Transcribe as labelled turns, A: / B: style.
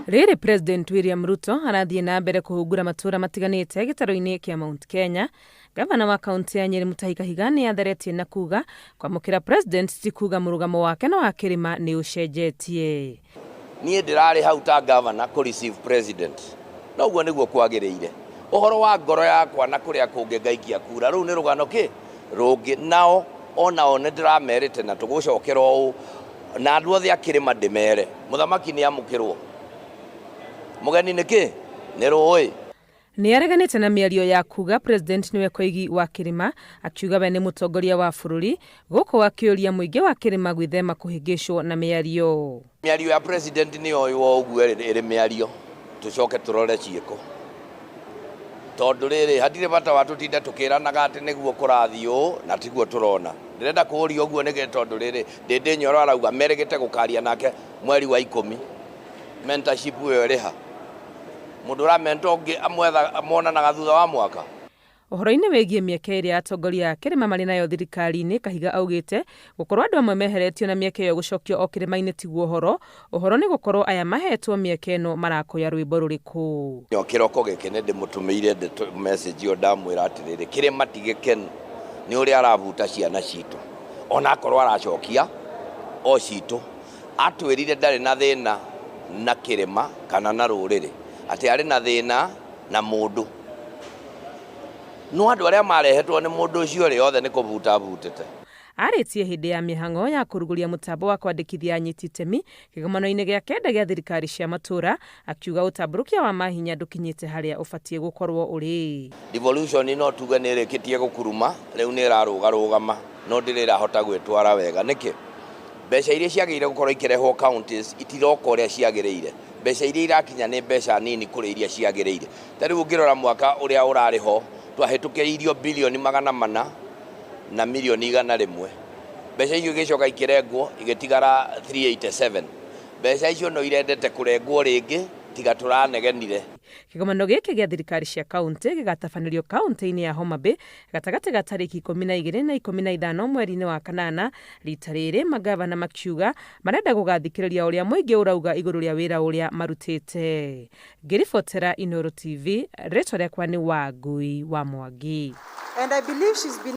A: Rĩrĩ President William Ruto arathiĩ na mbere kũhungura matũũra matiganĩte gĩtarũ-inĩ kĩa Mount Kenya, gavana wa kaũntĩ ya Nyeri Mutahi Kahiga nĩ atheretie na kuga kwamũkĩra President ti kuga mũrũgamo wake na wa kĩrĩma nĩ ũcenjetie.
B: Niĩ ndĩrarĩ hau ta gavana kũ receive president na ũguo nĩguo kwagĩrĩire. Ũhoro wa ngoro yakwa na kũrĩa kũngĩ ngaikia kura rũu nĩ rũgano kĩ rũngĩ. Nao onao nĩ ndĩramerĩte na tũgũcokera ũũ na andũ othe a kĩrĩma ndĩmere mũthamaki nĩ amũkĩrwo, mũgeni nĩ kĩ nĩ rũĩ.
A: Nĩ areganĩte na mĩario ya kuga President nĩwe koigi wa kĩrĩma, akiuga we nĩ mũtongoria wa bũrũri, gũkũ akĩũria mũingĩ wa kĩrĩma gwĩthema kũhĩngĩcwo na mĩario.
B: Mĩario ya president nĩ yoywo ũguo ĩrĩ mĩario, tũcoke tũrore ciĩko. Tondũ rĩrĩ, hatirĩ bata wa tũtinde tũkĩranaga atĩ nĩguo kũrathiĩ ũũ na tiguo tũrona. Ndĩrenda kũũria ũguo nĩkĩ tondũ rĩrĩ, Ndĩndĩ Nyoro arauga merĩgĩte gũkaria nake mweri wa 10. Mentorship ĩyo ĩrĩ ha? Mũndũ ũramenta ũngĩ amwetha monanaga thutha wa mwaka?
A: Ũhoro-inĩ wĩgiĩ mĩeke ĩrĩa atongoria a kĩrĩma marĩ nayo thirikari-inĩ, Kahiga augĩte gũkorwo andũ amwe meheretio na mĩeke ĩyo gũcokio o kĩrĩma-inĩ tiguo ũhoro, ũhoro nĩ gũkorwo aya mahetwo mĩeke ĩno marakũya rwĩmbo rũrĩkũ.
B: Kĩroko gĩkĩ nĩ ndĩmũtũmĩire ndeto message ĩyo ndamwĩra atĩrĩrĩ, kĩrĩma ti gĩkenu nĩ ũrĩa arabuta ciana citũ, ona akorwo aracokia o citũ. Atwĩrire ndarĩ na thĩna na kĩrĩma kana na rũrĩrĩ, atĩ arĩ na thĩna na mũndũ. No andũ arĩa marehetwo nĩ mũndũ ũcio rĩ, othe nĩ kũbuta abutĩte.
A: Arĩtie hĩndĩ ya mĩhang'o ya kũrugũria mũtambo wa kwandĩkithia anyiti itemi kĩgomano-inĩ gĩa kenda gĩa thirikari cia matũũra, akiuga ũtambũrũkia wa mahinya ndũkinyĩte harĩa ũbatiĩ gũkorwo ũrĩ.
B: Devolution no tuge nĩ ĩrĩkĩtie gũkuruma, rĩu nĩ ĩrarũgarũgama, no ndĩrĩ ĩrahota gwĩtwara wega. Nĩkĩ? Mbeca iria ciagĩrĩire gũkorwo ikĩrehwo counties itiroka ũrĩa ciagĩrĩire. Mbeca iria irakinya nĩ mbeca nini kũrĩ iria ciagĩrĩire. Ta rĩu ũngĩrora mwaka ũrĩa ũrarĩ ho, twahĩtũkĩirio bilioni 400 na milioni 100. Mbeca icio igĩcoka ikĩrengwo igĩtigara 387. Mbeca icio no irendete kũrengwo rĩngĩ tiga tũranegenire.
A: Kĩgomano gĩkĩ gĩa thirikari cia kaũntĩ gĩgatabanĩrio kaũntĩ-inĩ ya Homa Bay gatagatĩ ga tarĩki 12 na 15 mweri-inĩ wa kanana. Rita rĩrĩ magavana makiuga marenda gũgathikĩrĩria ũrĩa mũingĩ ũrauga igũrũ rĩa wĩra ũrĩa marutĩte. Ngĩribotera Inooro TV, rĩtwa rĩakwa nĩ Wangui wa Mwangi.
C: And I believe she's been